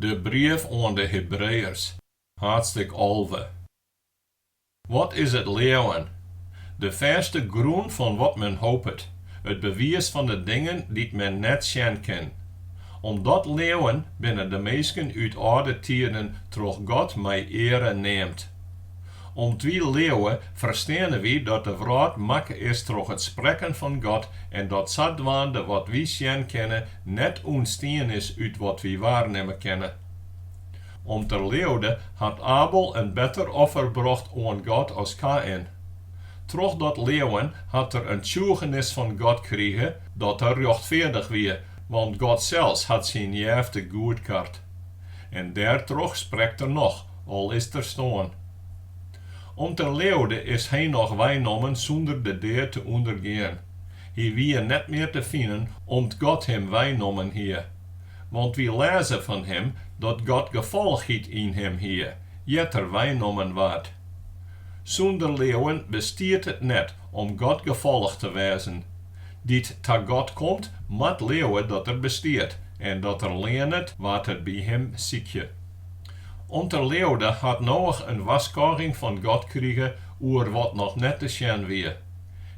De brief oan de Hebreeërs, haadstik 11. Wat is it leauwen? De fêste grûn fan wat men hopet, it bewiis fan de dingen dy't men net sjen kin. Om dat leauwen binne de minsken út âlde tiden troch God mei eare neamd. Om't wy leauwe, fersteane wy dat de wrâld makke is troch it sprekken fan God en dat sadwaande wat wy sjen kinne net ûntstien is út wat wy waarnimme kinne. Om't er leaude, hat Abel in better offer brocht oan God as Kaïn. Troch dat leauwen hat er in tsjûgenis fan God krige dat er rjochtfeardich wie, want God sels hat syn jefte goedkard. En dêrtroch sprekt er noch, al is er stoarn. Om't er leaude is Henoch weinommen sûnder de dea te ûndergean. Hy wie net mear te finen om't God him weinommen hie. Want wy lêze fan him dat God gefallichheid yn him hie, ear't er weinommen waard. Sûnder leauwen bestiet it net om God gefallich te wêzen. Dy't ta God komt, moat leauwe dat Er bestiet en dat Er leannet wa't it by Him sykje. Om't er leaude hat Noach in warskôging fan God krige oer wat noch net te sjen wie.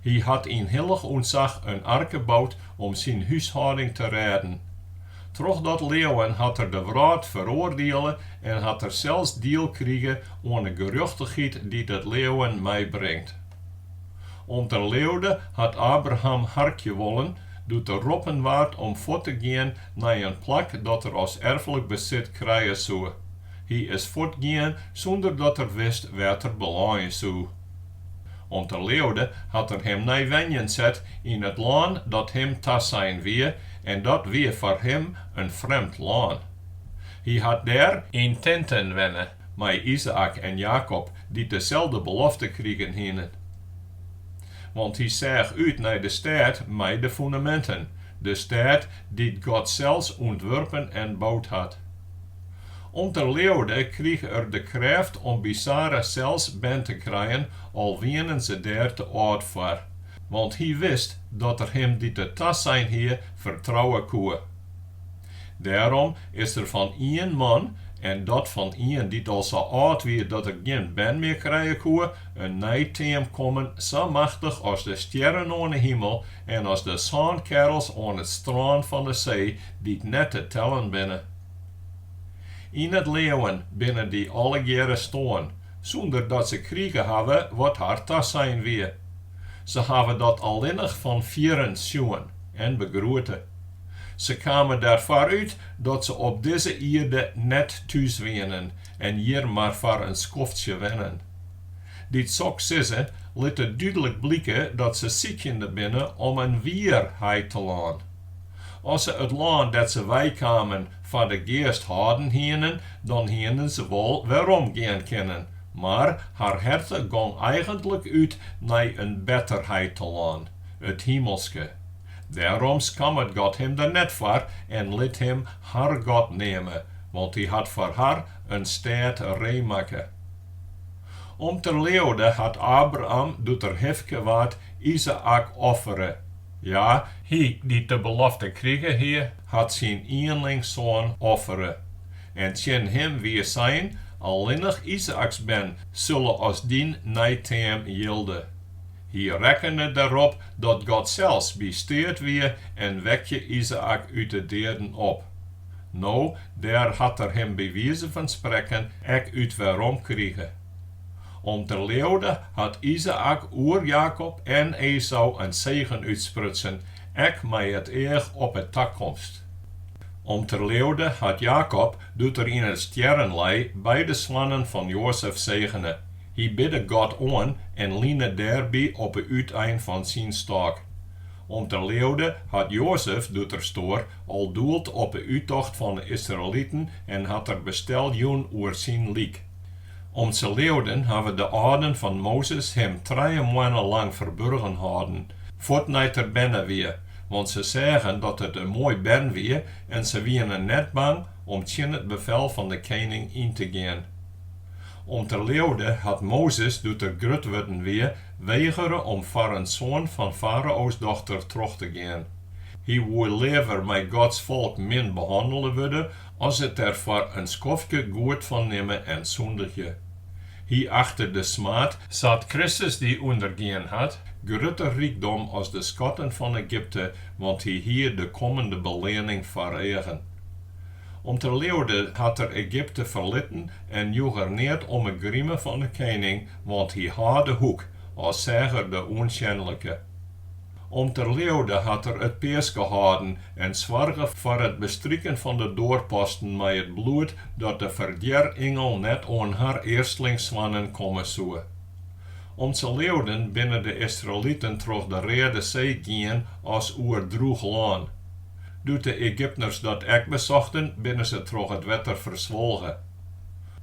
Hy hat yn hillich ûntsach in arke boud om syn húshâlding te rêden. Troch dat leauwen hat er de wrâld feroardiele en hat er sels diel krige oan 'e gerjochtichheid dy't it leauwen meibringt. Om't er leaude hat Abraham harkje wollen, doe't er roppen waard om fuort te gean nei in plak dat er as erflik besit krije soe. Hy is fuortgien sûnder dat er wist wêr't er belânje soe. Om't er leaude hat er him nei wenjen set yn it lân dat him tasein wie en dat wie foar him in frjemd lân. Hy hat dêr yn tinten wenne mei Izaäk en Jakob, dy't deselde belofte krigen hienen. Want hy seach út nei de stêd mei de fûneminten, de stêd dy't God sels ûntwurpen en boud hat. Om't er leaude, krige er de krêft om by Sara sels bern te krijen, al wienen se dêr te âld foar, want hy wist dat er him dy't it tasein hie, fertrouwe koe. Dêrom is der fan ien man, en dat fan ien dy't al sa âld wie dat er gjin bern mear krije koe, in neiteam kommen sa machtich as de stjerren oan 'e himel en as de sânkerrels oan it strân fan 'e see, dy't net te tellen binne. Yn it leauwen binne dy allegearre stoarn, sûnder dat se krige hawwe wat har tasein wie. Se hawwe dat allinnich fan fierrens sjoen en begroete. Se kamen derfoar út dat se op dizze ierde net thús wienen en hjir mar foar in skoftsje wennen. Dy't soks sizze, litte dúdlik blike dat se sykjende binne om in wier heitelân. As se it lân dêr't se weikamen foar de geast hâlden hienen, dan hienen se wol weromgean kinnen, mar har herte gong eigentlik út nei in better heitelân, it himelske. Dêrom skammet God him der net foar en lit him har God neame, want hy hat foar har in stêd reemakke. Om't er leaude hat Abraham, doe't er hifke waard, Izaäk offere. Ja, hy dy't de belofte krige hie, hat syn ienlingssoan offere. En tsjin him wie sein, Allinnich Izaäks bern sille as dyn neiteam jilde. Hy rekkene derop dat God sels by steat wie en wekje Izaäk út de deaden op. No, dêr hat er him by wize fan sprekken ek út werom krige. Om't er leaude hat Izaäk oer Jakob en Esau in segen útsprutsen, ek mei it each op 'e takomst. Om't er leaude hat Jakob, doe't er yn it stjerren lei, beide soannen fan Joazef segene. Hy bidde God oan en line dêrby op 'e útein fan syn stôk. Om't er leaude, hat Joazef, doe't er stoar, al doeld op 'e úttocht fan 'e Israeliten en hat er bestel jûn oer syn lyk. Om't se leauden, hawwe de âlden fan Mozes him trije moanne lang ferburgen hâlden, fuort nei't er berne wie, want se seagen dat it in moai bern wie en se wiene net bang om tsjin it befel fan de kening yn te gean. Om't er leaude, hat Mozes, doe't er grut wurden wie, wegere om foar in soan fan Farao's dochter troch te gean. Hy woe leaver mei Gods folk min behannele wurde, As it der foar in skoftke goed fan nimme en sûndigje. Hy achte de smaad, sa't Kristus dy ûndergien hat, grutter rykdom as de skatten fan Egypte, want hy hie de kommende beleanning foar eagen. Om't er leaude, hat er Egypte ferlitten en joech er neat om 'e grime fan 'e kening, want hy hâlde hoek, as seach er de ûnsjenlike. Om't er leaude hat er it Peaske hâlden en soarge foar it bestriken fan de doarposten mei it bloed, dat de ferdjeringel net oan har earstlingssoannen komme soe. Om't se leauden binne de Israeliten troch de Reade See gien as oer droech lân. Doe't de Egyptners dat ek besochten, binne se troch it wetter ferswolge.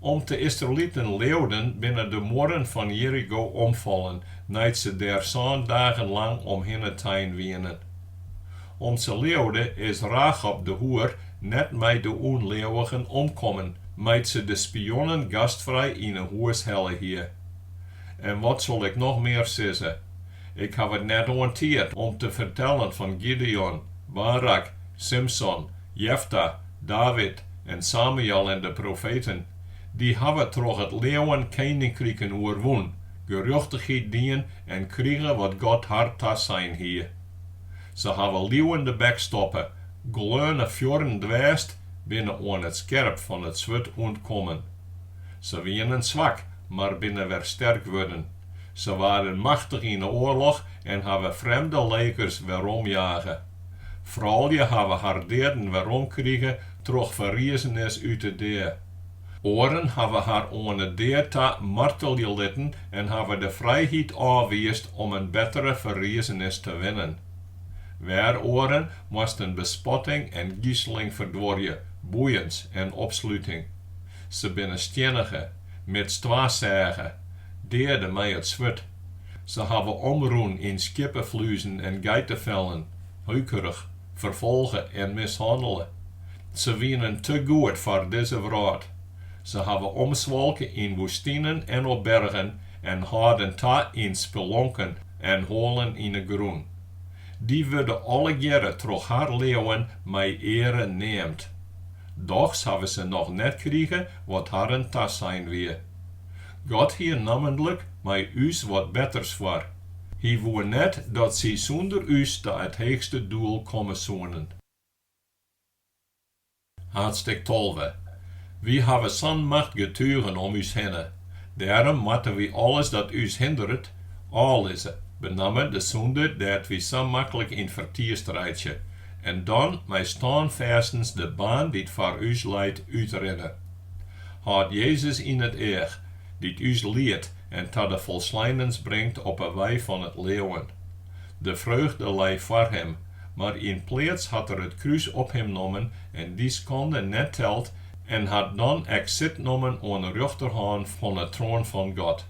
Om't de Israeliten leauden binne de muorren fan Jerigo omfallen, nei't se dêr sân dagen lang omhinne tein wienen. Om't se leaude is Rachab de hoer net mei de ûnleauwigen omkommen, mei't se de spionnen gastfrij yn 'e hûs helle hie. En wat sil ik noch mear sizze? Ik haw it net oan tiid om te fertellen fan Gideon, Barak, Simson, Jefta, David en Samuël en de profeten. Dy hawwe troch it leauwen keninkriken oerwûn, gerjochtichheid dien en krige wat God har tasein hie. Se hawwe liuwen de bek stoppe, gleone fjuorren dwêst, binne oan it skerp fan it swurd ûntkommen. Se wienen swak, mar binne wer sterk wurden. Se waarden machtich yn 'e oarloch en hawwe frjemde legers weromjage. Froulju hawwe har deaden weromkrige troch ferrizenis út 'e dea. Oaren hawwe har oan 'e dea ta martelje litten en hawwe de frijheid ôfwiisd om in bettere ferrizenis te winnen. Wer oaren moasten bespotting en giseling ferduorje, boeiens en opsluting. Se binne stiennige, midstwa seage, deade mei it swurd. Se hawwe omrûn yn skieppefluezen en geitefellen, heukerich, ferfolge en mishannele. Se wienen te goed foar dizze wrâld. Se hawwe omswalke yn woestinen en op bergen en hâlden ta yn spelonken en hoalen yn 'e grûn. Dy wurde allegearre troch har leauwen mei eare neamd. Dochs hawwe se noch net krige wat harren tasein wie. God hie nammentlik mei ús wat betters foar. Hy woe net dat sy sûnder ús ta it heechste doel komme soenen. Haadstik 12. Wy hawwe sa'n macht getugen om ús hinne. Dêrom moatte wy alles dat ús hinderet, ôflizze, benammen de sûnde dêr't wy sa maklik yn fertiisd reitsje, en dan mei stânfêstens de baan dy't foar ús leit útrinne. Hâld Jezus yn it each, dy't ús liedt en ta de folsleinens bringt op 'e wei fan it leauwen. De freugde lei foar him, mar yn pleats hat er it krús op him nommen en dy skande net teld en hat dan ek sit nommen oan 'e rjochterhân fan 'e troan fan God.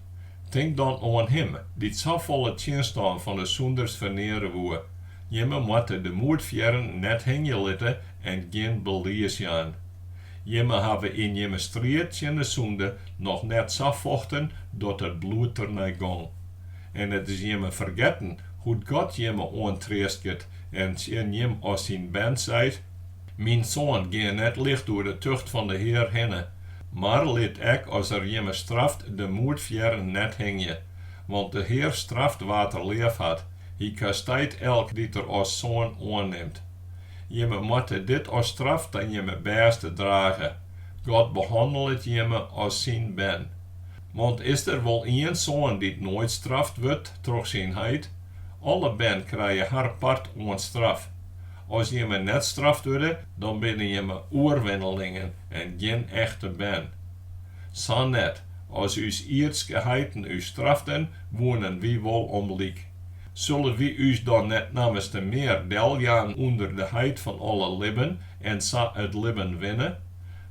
Tink dan oan him, dy't safolle tsjinstân fan 'e sûnders ferneare woe. Jimme moatte de moedfearren net hingje litte en gjin belies jaan. Jimme hawwe yn jimme striid tsjin de sûnde noch net sa fochten dat it bloed dernei gong. En it is jimme fergetten hoe't God jimme oantreastget en tsjin jim as syn bern seit, Myn soan, gean net licht oer de tucht fan de Hear hinne, mar lit ek as Er jimme straft de moedfearren net hingje. Want de Hear straft wa't Er leafhat, Hy kastijt elk dy't Er as soan oannimt. Jimme moatte dit as straf ta jimme bêste drage, God behannelet jimme as syn bern. Want is der wol ien soan dy't noait straft wurdt troch syn heit? Alle bern krije har part oan straf. As jimme net straft wurde, dan binne jimme oerwinnelingen en gjin echte bern. Sa net, as ús ierdske heiten ús straften, woenen wy wol om lyk. Sille wy ús dan net nammenste mear deljaan ûnder de Heit fan alle libben en sa it libben winne?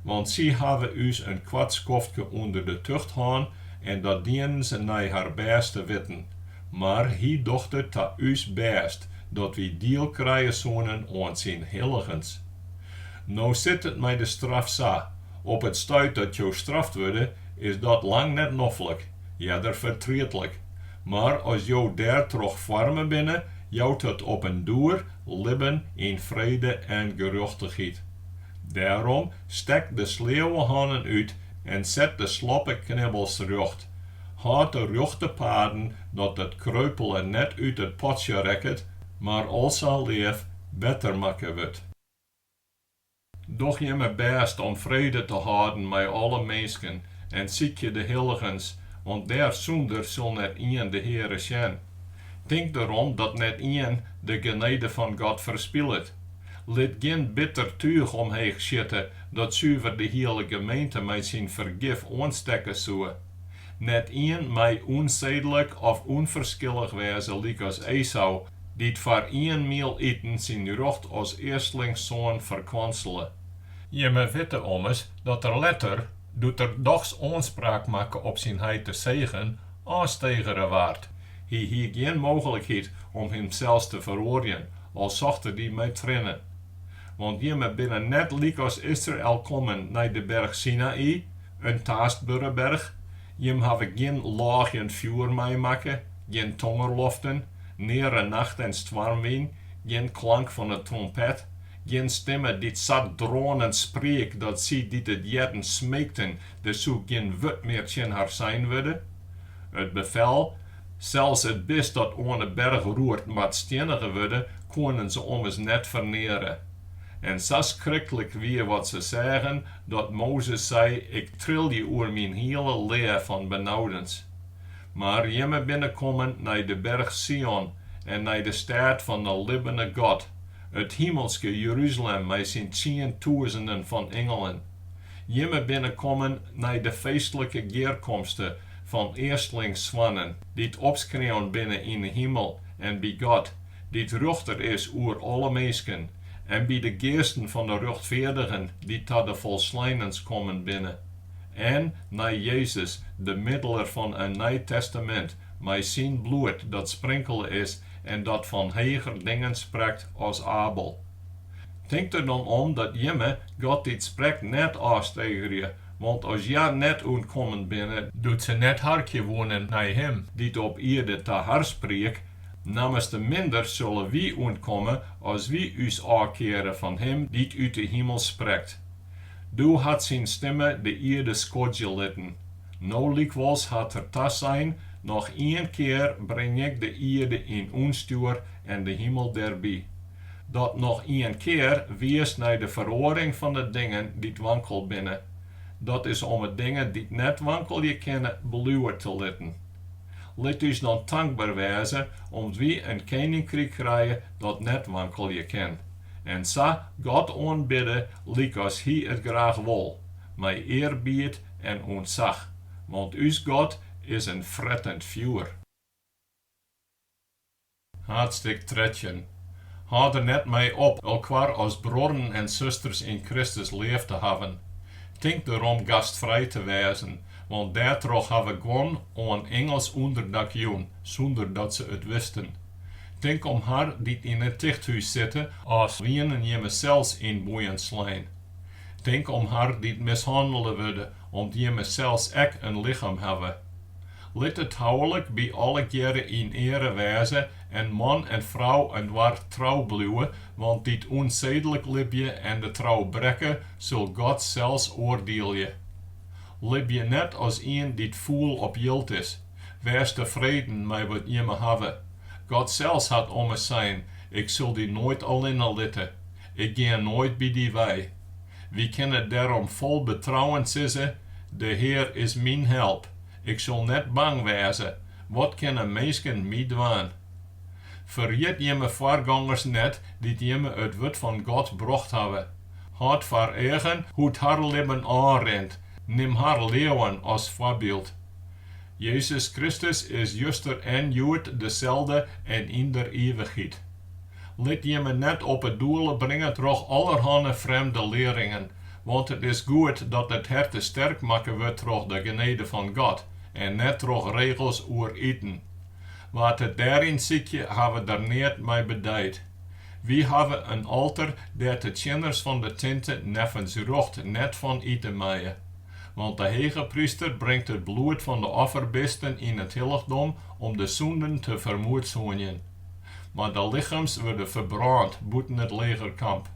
Want sy hawwe ús in koart skoftke ûnder de tucht hân en dat dienen se nei har bêste witten, mar Hy docht it ta ús bêst, dat wy diel krije soenen oan syn hilligens. No sit it mei de straf sa, op it stuit dat jo straft wurde, is dat lang net noflik, earder fertrietlik. Mar as jo dêrtroch foarme binne, jout it op 'en doer libben yn frede en gerjochtichheid. Dêrom, stek de sleauwe hannen út en set de sloppe knibbels rjocht. Hâld de rjochte paden, dat it kreupele net út it potsje rekket, mar alsa leaf better makke wurdt. Doch jimme bêst om frede te hâlden mei alle minsken en sykje de hilligens, want dêr sûnder sil net ien de Heare sjen. Tink derom dat net ien de genede fan God ferspilet. Lit gjin bitter túch omheech sjitte, dat suver de hiele gemeente mei syn fergif oanstekke soe. Net ien mei ûnseedlik of ûnferskillich wêze lykas Esau, dy't foar ien miel iten syn rjocht as earstlingssoan ferkwansele. Jimme witte ommers dat er letter, doe't er dochs oanspraak makke op syn heite segen, ôfstegere waard. Hy hie gjin mooglikheid om himsels te feroarjen, al socht er dy mei triennen. Want jimme binne net lykas Israel kommen nei de berch Sinaï, in taastbere berch. Jim hawwe gjin lôgjend fjoer meimakke, gjin tongerloften, neare nacht en stoarmwyn, gjin klank fan 'e trompet, gjin stimme dy't sa droanend spriek dat sy dy't it hearden smeekten der soe gjin wurd mear tsjin har sein wurde. It befel, Sels it bist dat oan 'e berch roert moat stiennige wurde, koenen se ommers net ferneare. En sa skriklik wie wat se seagen, dat Mozes sei, Ik trilje oer myn hiele lea fan benaudens. Mar jimme binne kommen nei de berch Sion en nei de stêd fan de libbene God, it himelske Jeruzalem mei syn tsientûzenen fan ingelen. Jimme binne kommen nei de feestlike gearkomste fan earstlingssoannen, dy't opskreaun binne yn 'e himel en by God, dy't rjochter is oer alle minsken, en by de geasten fan de rjochtfeardigen dy't ta de folsleinens kommen binne, en nei Jezus, de middeler fan in nij testamint, mei syn bloed dat sprinkele is en dat fan heger dingen sprekt as Abel. Tink der dan om dat jimme God dy't sprekt net ôfstegerje, want as hja net ûntkommen binne, doe't se net harkje woenen nei Him dy't op ierde ta har spriek, nammerste minder sille wy ûntkomme as wy ús ôfkeare fan Him dy't út de himel sprekt. Doe hat syn stimme de ierde skodzje litten. No lykwols hat Er tasein, Noch ien kear bring Ik de ierde yn ûnstjoer en de himel derby. Dat noch ien kear wiist nei de feroaring fan de dingen dy't wankel binne. Dat is om 'e dingen dy't net wankelje kinne bliuwe te litten. Lit ús dan tankber wêze om't wy in keninkryk krije dat net wankelje kin. En sa God oanbidde lykas Hy it graach wol, mei earbied en ûntsach, want ús God is in frettend fjoer. Haadstik 13. Hâld der net mei op elkoar as bruorren en susters yn Kristus leaf te hawwen. Tink derom gastfrij te wêzen, want dêrtroch hawwe guon oan ingels ûnderdak jûn, sûnder dat se it wisten. Tink om har dy't yn it tichthús sitte, as wienen jimme sels yn boeien slein. Tink om har dy't mishannele wurde, om't jimme sels ek in lichem hawwe. Lit it houlik by allegearre yn eare wêze en man en frou inoar trou bliuwe, want dy't ûnseedlik libje en de trou brekke, sil God sels oardielje. Libje net as ien dy't fûl op jild is. Wês tefreden mei wat jimme hawwe. God sels hat ommers sein, Ik sil dy noait allinne litte, Ik gean noait by dy wei. Wy kinne dêrom fol betrouwen sizze, De Hear is myn help, ik sil net bang wêze, wat kinne minsken my dwaan? Ferjit jimme foargongers net dy't jimme it wurd fan God brocht hawwe. Hâld foar eagen hoe't har libben ôfrint, nim har leauwen as foarbyld. Jezus Kristus is juster en hjoed deselde en yn der ivichheid. Lit jimme net op 'e doele bringe troch allerhanne frjemde learingen, want it is goed dat it herte sterk makke wurdt troch de genede fan God en net troch regels oer iten. Wa't it dêryn sykje, hawwe der neat mei bedijd. Wy hawwe in alter dêr't de tsjinners fan de tinte neffens rjocht net fan ite meie. Want de hegepryster bringt it bloed fan de offerbisten yn it hillichdom om de sûnden te fermoedsoenjen. Mar de lichems wurde ferbrând bûten it legerkamp.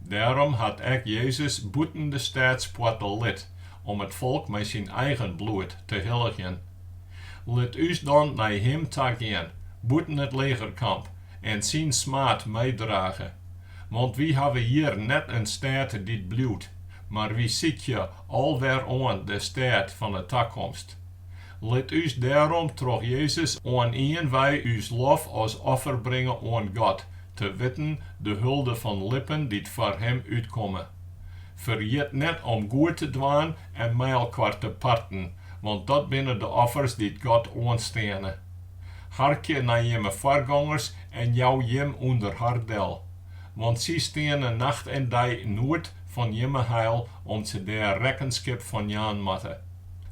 Dêrom hat ek Jezus bûten de stêdspoarte lit, om it folk mei syn eigen bloed te hilligjen. Lit ús dan nei Him ta gean, bûten it legerkamp, en syn smaad meidrage. Want wy hawwe hjir net in stêd dy't bliuwt, mar wy sykje al wer oan de stêd fan 'e takomst. Lit ús dêrom troch Jezus oan ien wei ús lof as offer bringe oan God, te witten de hulde fan lippen dy't foar Him útkomme. Ferjit net om goed te dwaan en mei-elkoar te parten, want dat binne de offers dy't God oansteane. Harkje nei jimme foargongers en jou jim ûnder har del. Want sy steane nacht en dei noed fan jimme heil om't se dêr rekkenskip fan jaan moatte.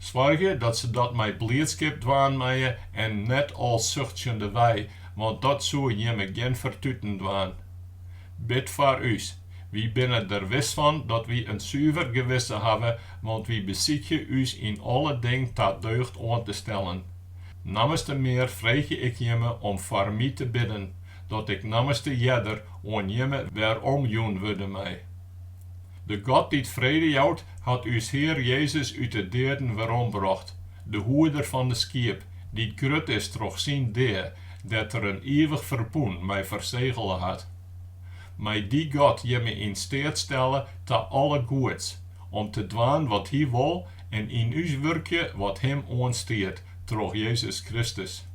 Soargje dat se dat mei bliidskip dwaan meie en net al suchtsjendewei, want dat soe jimme gjin fertuten dwaan. Bid foar ús. Wy binne der wis fan dat wy in suver gewisse hawwe, want wy besykje ús yn alle ding ta deugd oan te stellen. Nammerste mear freegje ik jimme om foar my te bidden, dat ik nammerste earder oan jimme weromjûn wurde mei. De God dy't frede jout, hat ús Hear Jezus út 'e deaden werombrocht, de hoeder fan de skiep, dy't grut is troch syn dea, dêr't er in ivich ferbûn mei fersegele hat. Mei dy God jimme yn steat stelle ta alle goeds, om te dwaan wat Hy wol en yn ús wurkje wat Him oanstiet troch Jezus Kristus.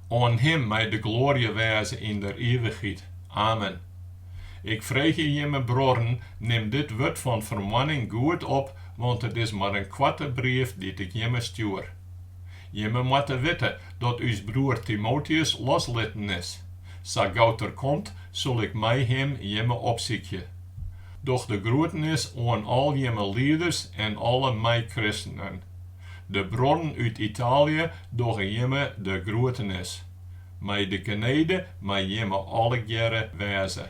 Oan Him mei de gloarje wêze yn der ivichheid. Amen. Ik freegje jimme, bruorren, nim dit wurd fan fermoanning goed op, want it is mar in koarte brief dy't ik jimme stjoer. Jimme moatte witte dat ús broer Timoteüs loslitten is. Sa gau't er komt, sil ik mei him jimme opsykje. Doch de groetenis oan al jimme lieders en alle meikristenen. De bruorren út Italië dogge jimme de groetenis. Mei de genede mei jimme allegearre wêze.